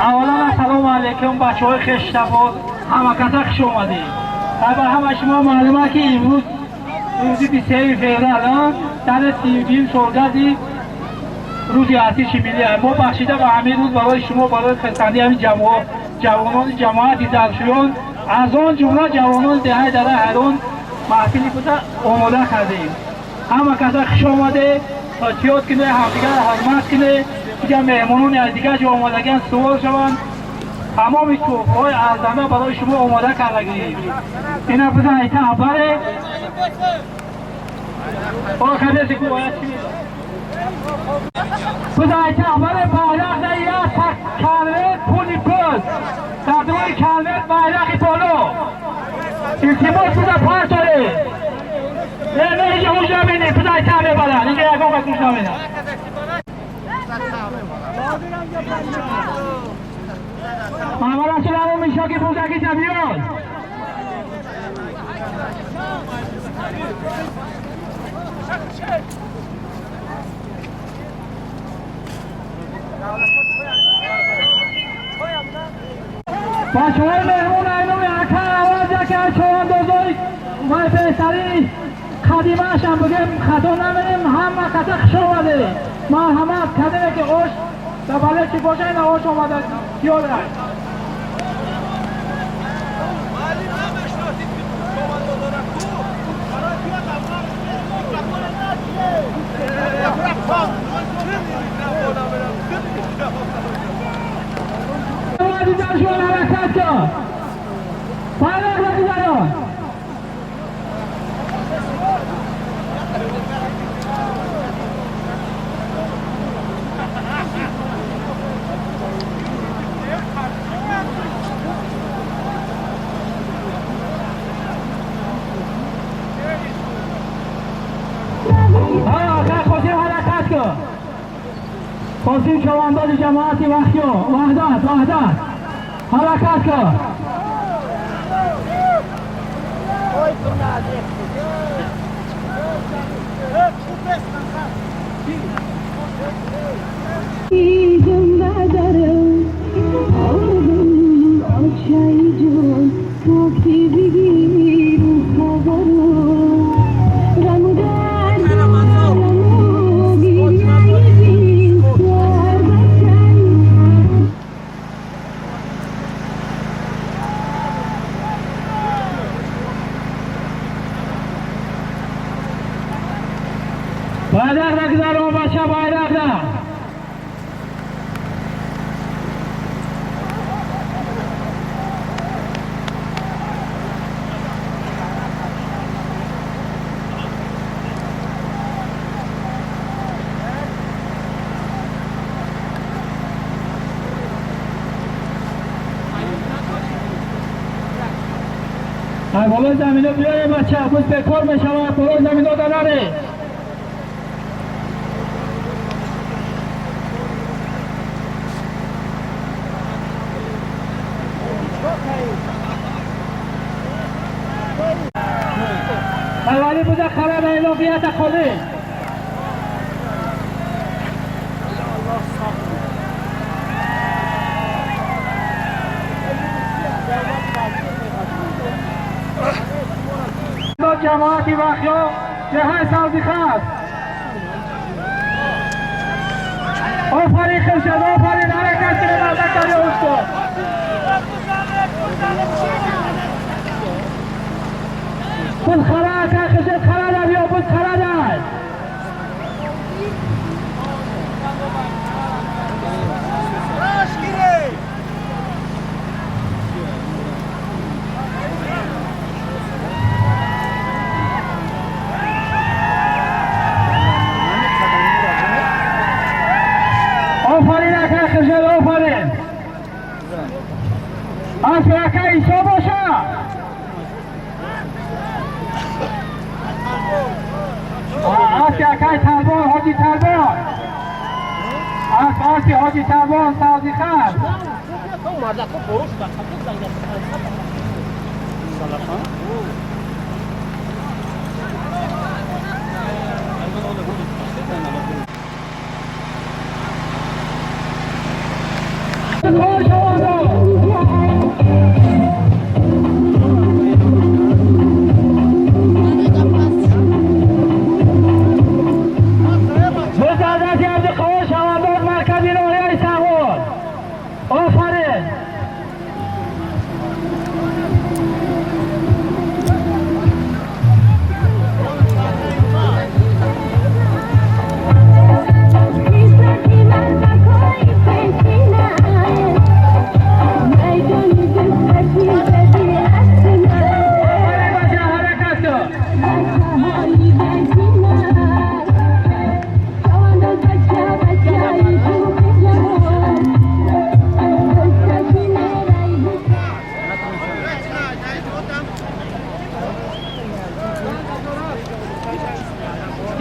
Аввалан, ассалому алайкум, бачаҳои хештабор, ҳама каса хуш омадед. Ба ҳама шумо маълума, ки имрӯз рӯзи 23 феврал, дар 32-юм солгарди рӯзи артиши миллӣ. Мо бахшида ба ҳамин рӯз барои шумо, барои хурсандии ҳамин ҷавонони ҷамоати заршӯён, аз он ҷумла ҷавонони деҳаи Дараи Ҳайрон, маҳфили буда омода кардем. Ҳама каса хуш омадед. Эҳтиёт кунед, ҳамдигарро ҳурмат кунед. Дигар меҳмонони аз дигар ҷо омадагиан сувор шаванд. Тамоми тӯҳфаҳои арзанда барои шумо омода кардагием. Ина бизан, ита баре кадеси ку бизан, ита баре. Байрақ да як конверт пули пул дар дуи конверт, байрақи боло. Илтимос, биза парторе. Не, не, инҷа ҳуш наминем. Бизан, ита мебаранд. Инҷа ягон кас ҳуш наминад. Мамад Расул, ҳамон мишоки бузакиша биёд. Бачаҳои меҳмон, айноми ака аваз, яке аз чорандозои ва беҳтарини қадимаашам бигем, хато намерем. Ҳама каса хуш омадед, марҳамат. Кадеме ки ош да бале чи боша, ина ош омада ёда. Азизон, ҳаракат кун, байрақ нагузарон. Қосим, ҳаракат кун. Қосим, чавандози ҷамоати Вахё, Ваҳдат, Ваҳдат, ҳаракат кун. Байрақ нагузарон, бача, байрақ на. Ай, болои замино биёе, бача, буз бекор мешавад, болои замино да наре. Аввали буда қарар эъломията холӣ. Ҷамоати Вахё, ҷаҳаи Савзихат. Офарин, Хуршед, офарин, ҳаракат кунед, мардакари устод. Буд хара, ака Хуршед, хара да биё, буд хара дай. Офарин, ака Хуршед, офарин. Аспи ака Исо боша. Аспи акай Тарбон, ҳоҷи Тарбон. Асп, аспи ҳоҷи Тарбон, Савзихат.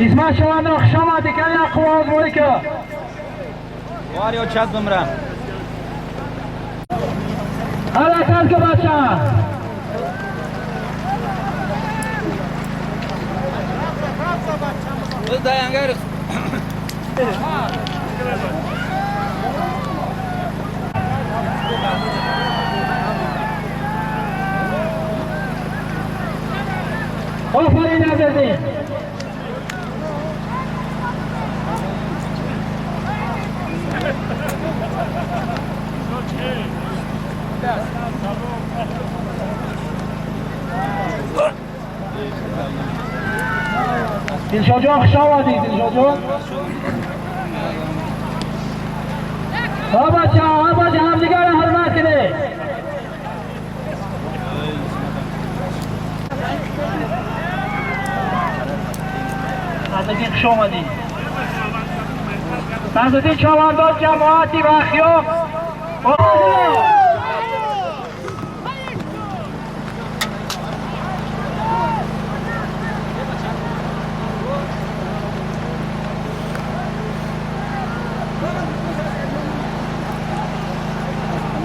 Исмат Шавандо, хуш омадӣ, кани як қувва озмоӣ ки. Варио чат бимрам. Ҳаракат ки, бача. Biz dayangarıq. Офарин, азизӣ. Дилшод ҷон, хуш омадӣ, Дилшод ҷон. Ҳа, бача, ҳа, бача, ҳамдигарро ҳурмат кунед. Садриддин, хуш омадӣ. Садриддин Чавандоз, ҷамоати Вахиёб.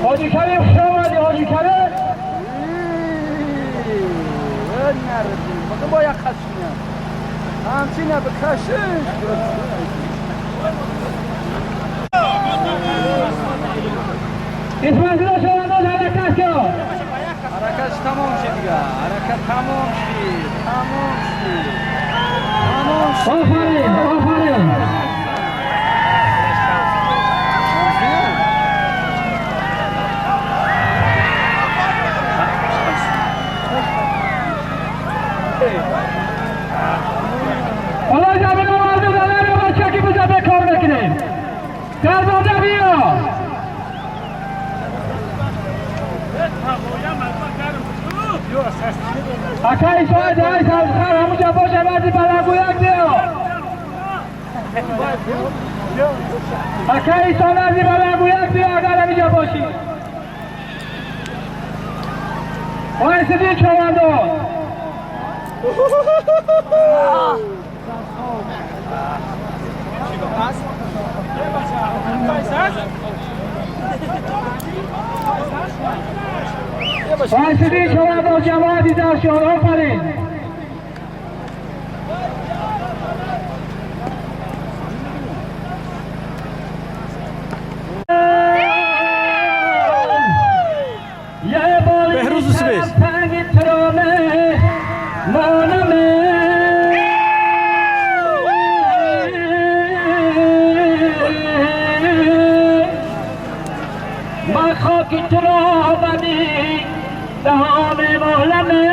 Ҳоҷи Карим, хуш омадӣ, Ҳоҷи Карим. Bakın bu ayak kaçmıyor. Hamsine bir kaşış. Исматулло Чавандоз, ҳаракат кун. Harakat tamam şid diga. Harakat tamam şid. Tamam şid. Tamam şid. Офарин, офарин. Ҳоло замин оварду занара, бача, ки биза бекор мекунем. Дарвоза биё. Ака Исои даҳи сабзхар ҳамуҷа боша, баъди балангӯяк биё. Ака Исо, назди балангӯяк биё, агар ҳамиҷа бошӣ. Вайсидин, човандоз. Вайсидин, човандоз, ҷамоати Заршон, офарин. Беҳрӯз Усбес. Танги троне монаме. Ма хоки туро бадӣ даҳони муҳламе.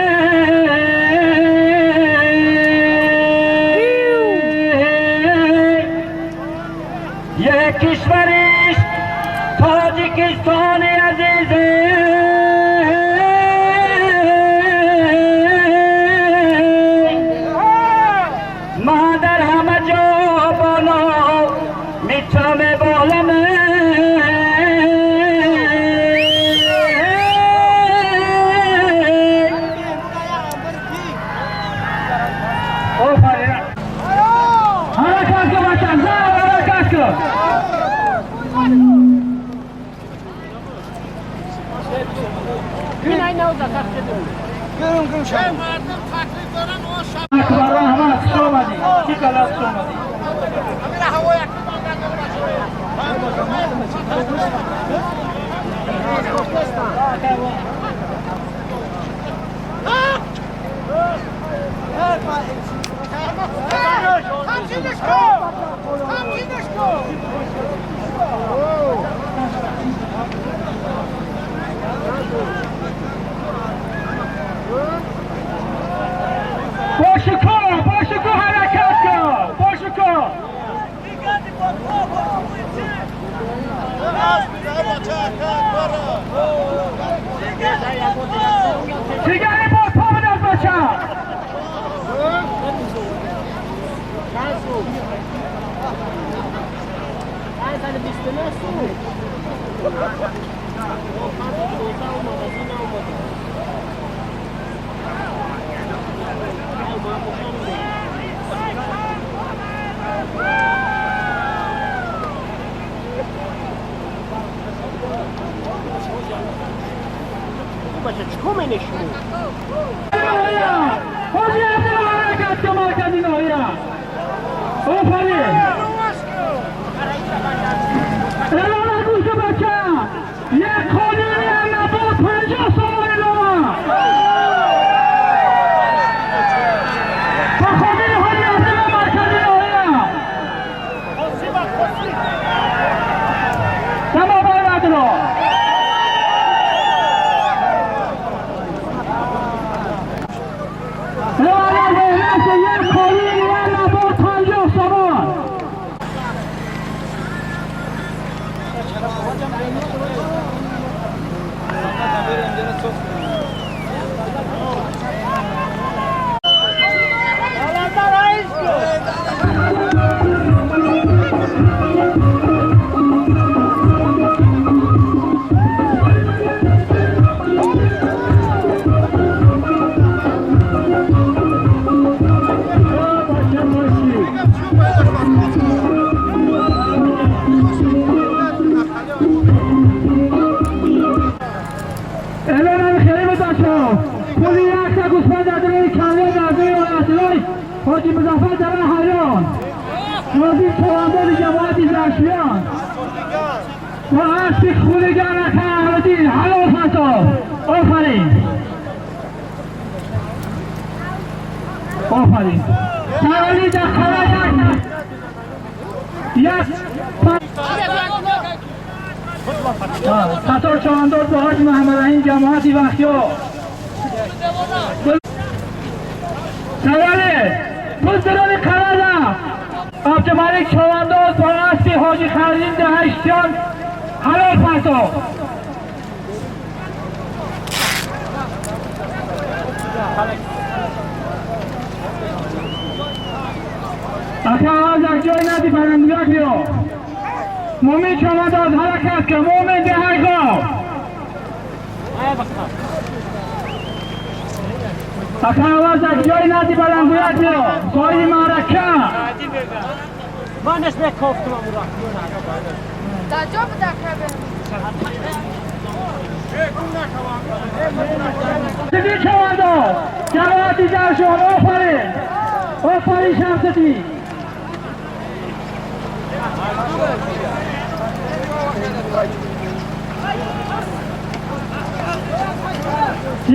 Як кишвариш Тоҷикистони азизе. Ма дар ҳама ҷо боло митаме боламе. Офарин. Ҳаракат кун, бача, зар ҳаракат кун. Акбар раҳмат, хуш омадӣ. Чӣ қадар хуш омадӣ. Бошукӯ, бошукӯ, ҳаракат кун, бошукӯ. Дигари бо по бидаз, бача. Ҳоҷи Абдулло, ҳаракат кун, маркази ноҳия. Офарин. Эълона гӯш, бача. Як қонуни набод 50 сомон илова. Ба хотири ҳоҷи Абдулло, маркази ноҳия. Тамом Абдулло. Як қолин ва набод 50 сомон. Эълонам хеле бачаҳо. Пули якта гӯсфанд дар дили калле дар дили оятуллои ҳоҷи Музаффар дар ҳайрон. Нозим човандози ҷамоати Заршиён. Бо аспи хулиган ака Аҳлиддин ҳалол фато. Офарин. Офарин. Саволи дар қара як қатор човандоз бо ҳоҷи Муҳаммадраҳим ҷамоати Вахё. Саволе пулдарони қарада Абдумалик човандоз бо аспи ҳоҷи Харзин Даҳаштиён ҳалол фато. Ака, аз як ҷой нади барандуяк биё. Мумин човандоз, ҳаракат кун, Мумин деҳайгов. Ака, аз як ҷой нади баландгӯяк биё. Соҳиби маърака. Манаш мекофтам амура. Даҷо буда кабе. Сидӣ човандоз ҷамоати Заршон, офарин. Офарин, Шамсиддин.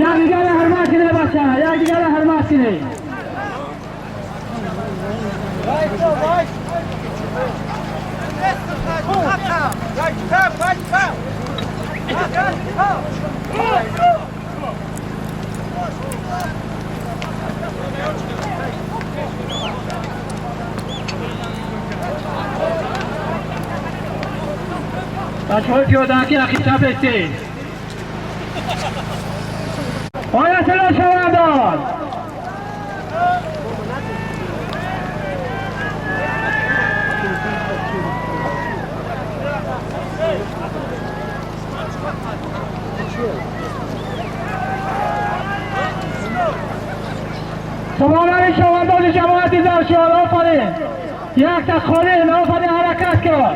Якдигарро ҳурмат кунед, бача, якдигарро ҳурмат кунед. Бачаҳои пиёдаки ақида бестед. Оятулло човандоз. Субҳонали човандози ҷамоати Заршиён, офарин. Якта қолин, офарин, ҳаракат кун.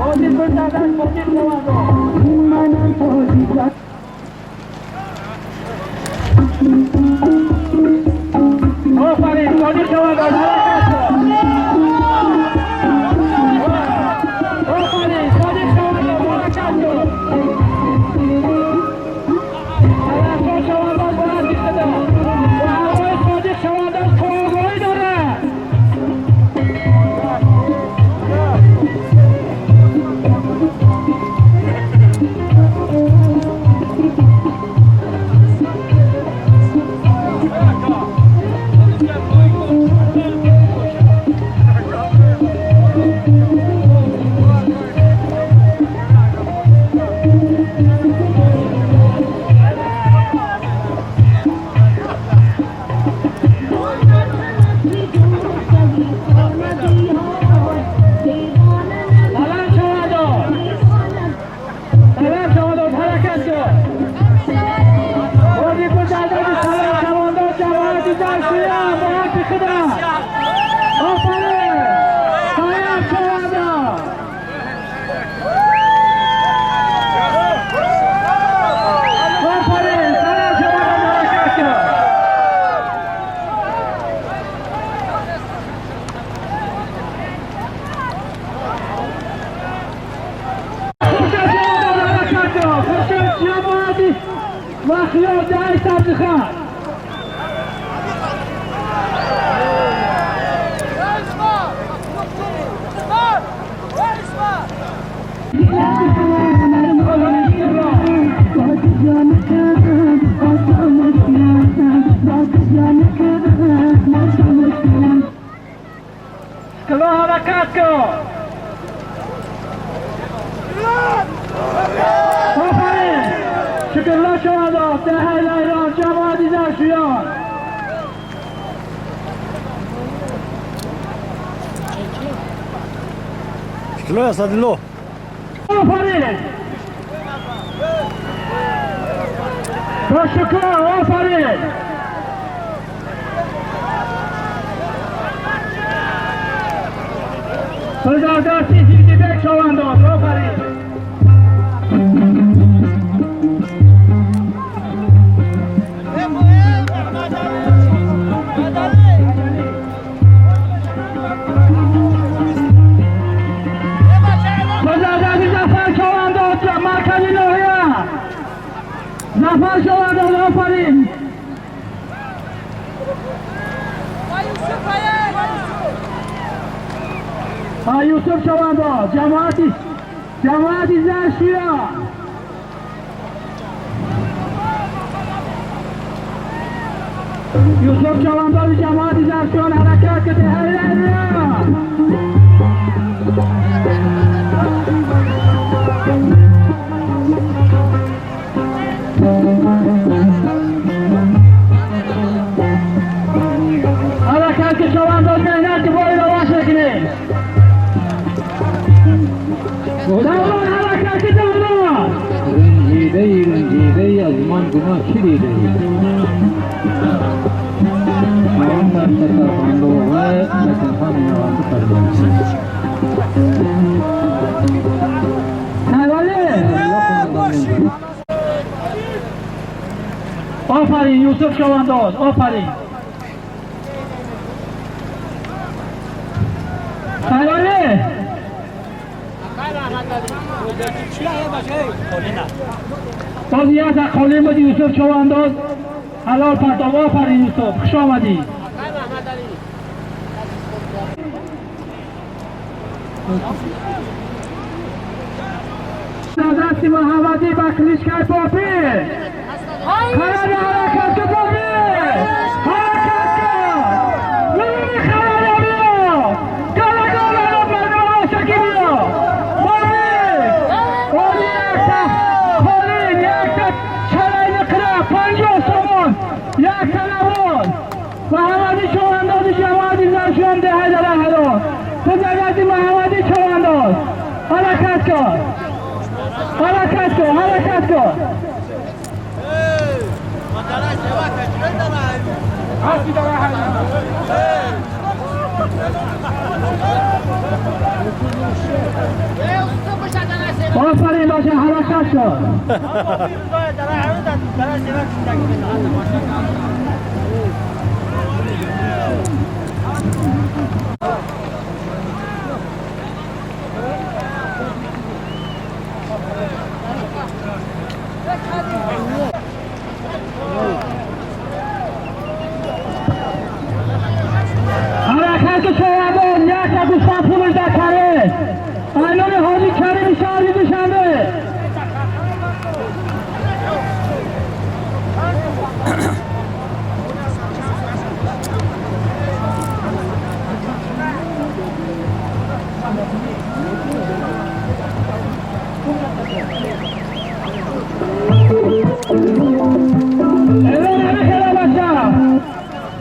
Ҳозир бизадаш Содиқ шавандоз. Манам тоҷик. Офарин, Содиқ шавандоз, ҳаракат кун. Офарин, Содиқ шавандоз, ҳаракат кун. Тарафдор шавандоз бояд бихуда. Ба ҳамроҳи Содиқ шавандоз коргоҳӣ дорад. Баланд шавандоз. Баланд шавандоз, ҳаракат кун. Бозӣ бизадади Салам шавандоз, ҷамоати Заршӯян бояд бихудад. Офарин! Салам шавандоз. Офарин! Салам шавандоз, ҳаракат кун. Хуршед шавандоз, ҳаракат кун. Хуршед ҷамоати Вахиён, даҳи Сабзихан. Шукрулло, ҳаракат кун. Офарин! Шукрулло шавандоз, деҳаи Лайрон, ҷамоати Заршӯён. Шукрулло Асадулло. Офарин! Бо шукр, офарин! Бизардасти Ҳифдибек шавандоз, офарин! Бизардасти Зафар шавандоз, маркази ноҳия. Зафар шавандоз, офарин! Юсуф, ай! Юсуф шавандоз, ҷамоати Заршӯя. Юсуф шавандози ҷамоати Заршӯян, ҳаракат кунед. Ҳайра! Ҳаракат ки шавандоз, меҳнат ки бои равош мекунем. Даврон, ҳаракат ки, даврон! Рангидаи, рангидаи, аз ман гуноҳ чӣ дидаӣ? Он дар сафархондоға ба танҳо менавонад пардохт. Навале! Офарин, Юсуф шавандоз, офарин! Навале! Боз як қолин буд, Юсуф шавандоз ҳалол партоб. Офарин, Юсуф, хуш омадӣ. Дасти Муҳаммадӣ ба кличкаи Попӣ. Харади, ҳаракат ки, Попӣ, ҳаракат кун. Нури харада биё, галагала мардумашаки биё, Попӣ. Оли якта қолин, якта чалайни қира, 50 сомон, якта навон. Муҳаммадӣ човандози ҷамоати Заршӯян, деҳаи Дараҳарон. Бизагади Муҳаммадӣ човандоз, ҳаракат кун, ҳаракат кун, ҳаракат кун. آفرین باشه حرکت شد. حرکت شوندان یک گوسفند پولش در کره اینان حاجی کریم شهری دوشنبه.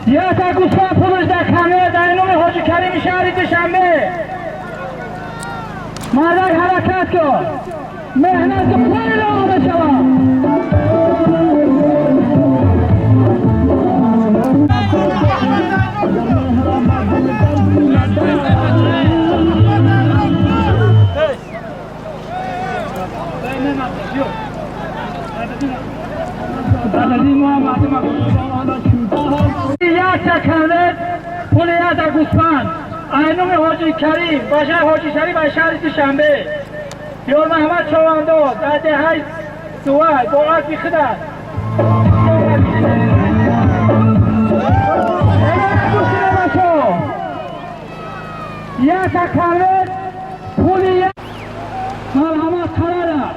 یک گوسفند پولش در کره در نام حاجی کریم شهری دوشنبه. مردک حرکت کن، محنت کن، پایین آمده شود. یک تکنه پول یک گوسفند اینم حاجی کریم باشه حاجی شریف از شهر دوشنبه. یار محمد چوانداز در دهه دوای با اسب خودش. یک تکنه پول یک مرحمت قرار.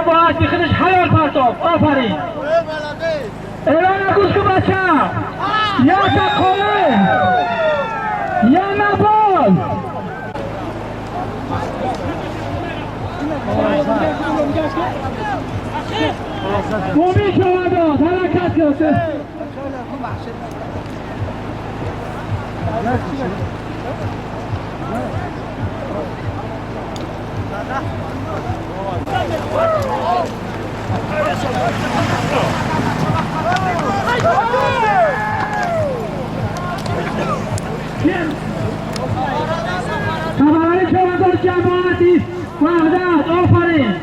با اسب خودش حلال پرتاب. آفرین. اعلان گوش کن بچه. یا تقاله یا نبال. امید شما حرکت کرد. خبرانی شما جماعتی وحدت. آفرین.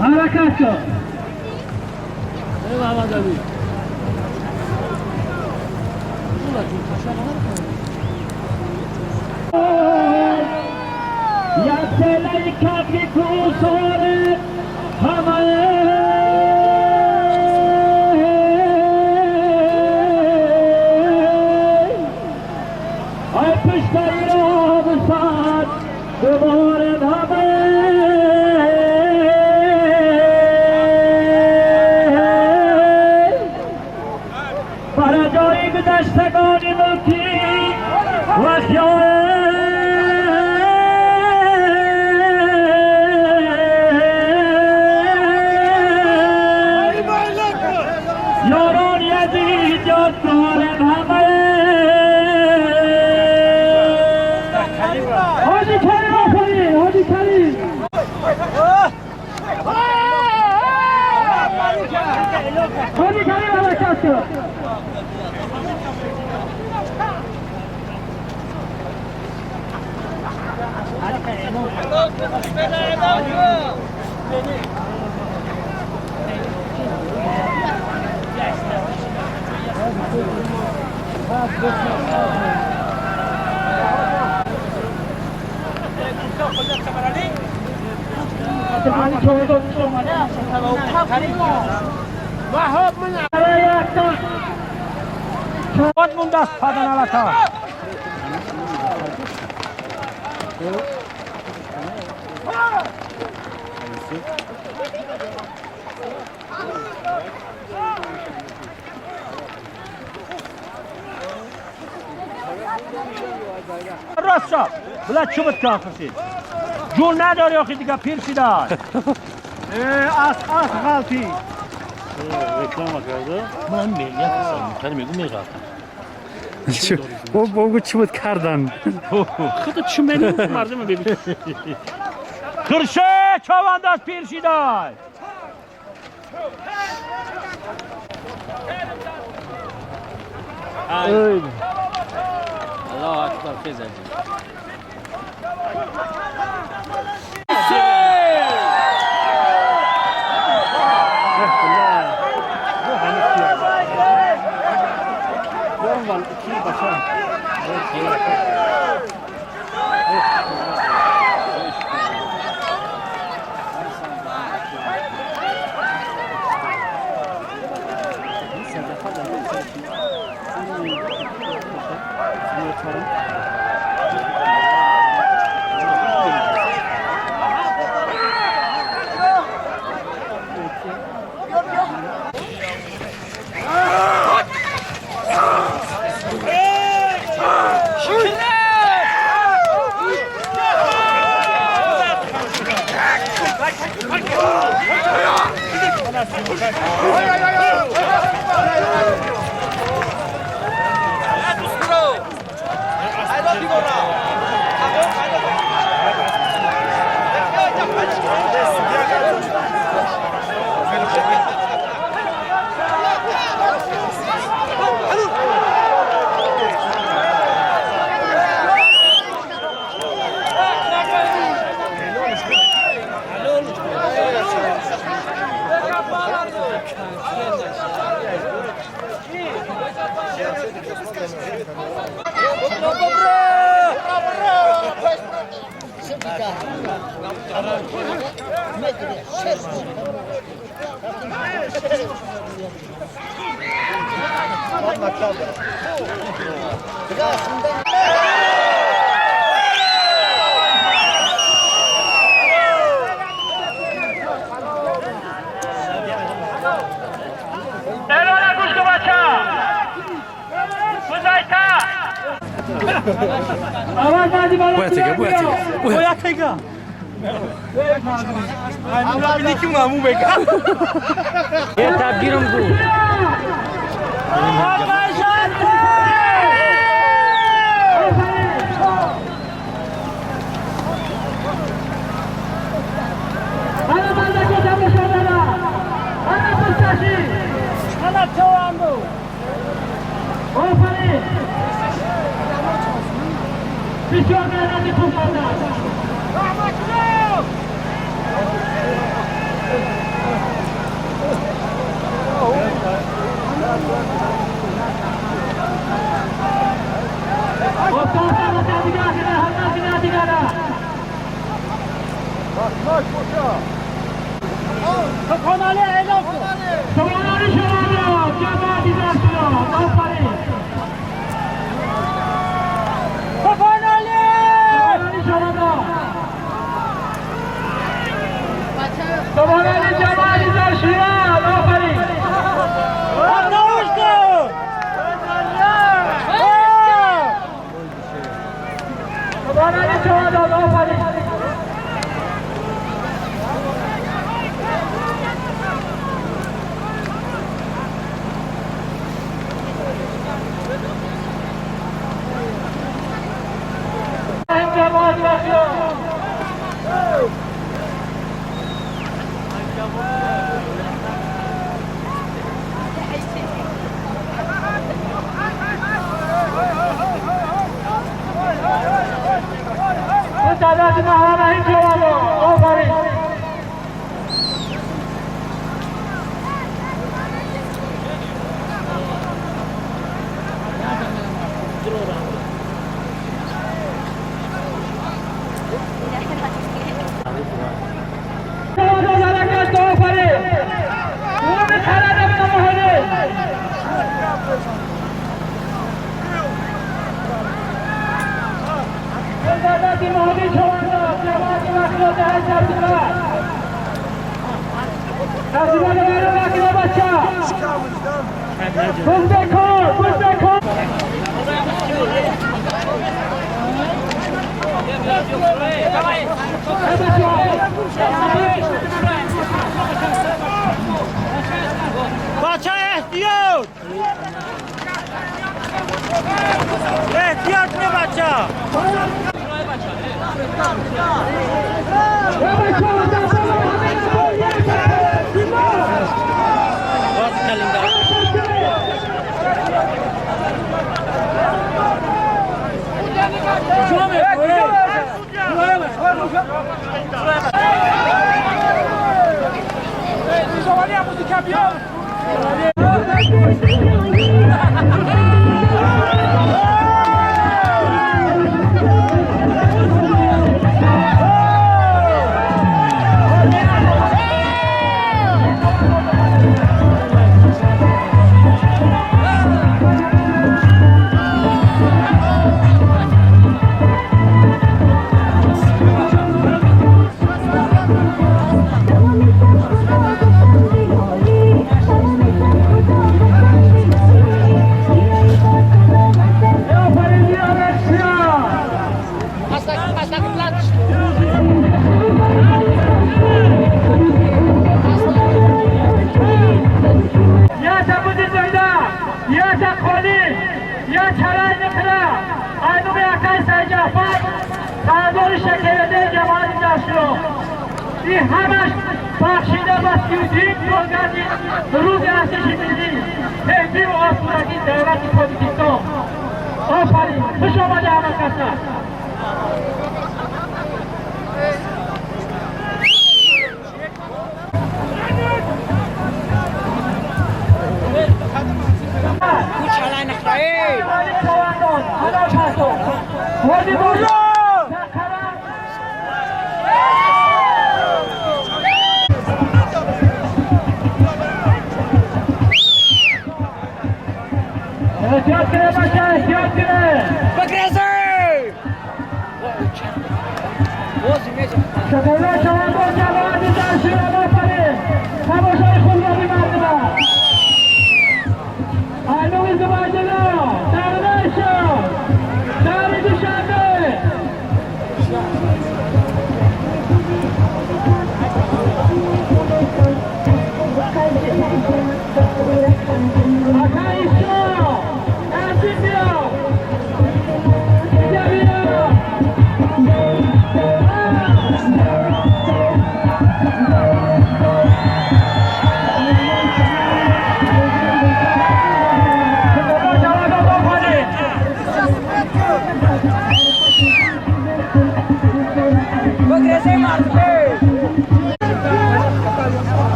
حرکت کن. یک دل کبری کوساره همه ای پشت ایران سر دوباره همه برای جایی گذشتگان ملکی و خیال حاجی کریم حرکت کن. راست بلد چوبت که آخرسی جون نداری آخی دیگه پیر شده. Ас ғалти. Реклама карда. Ман миллият ҳастам. Мегӯ меғалтам. Богу чӣ буд кардан? Худо чӣ мени мардум бибин. Хурше чавандаз пир шидай. Аллоҳу акбар хезаҷи.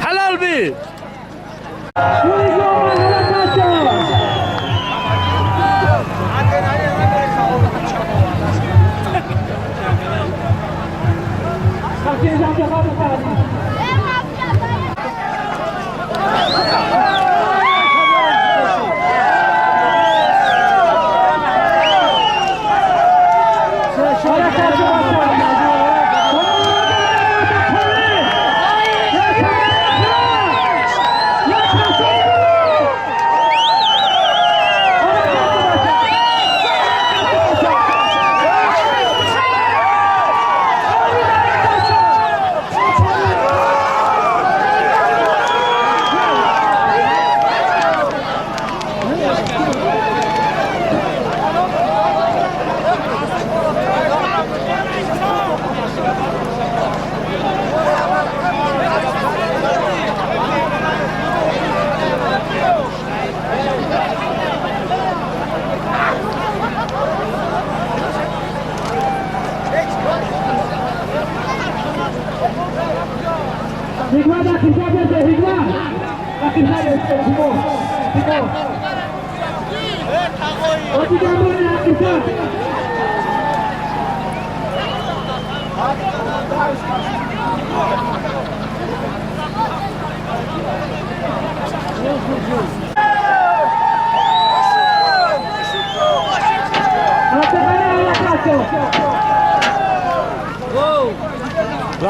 Halal bi.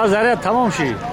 Заряд тамом шид.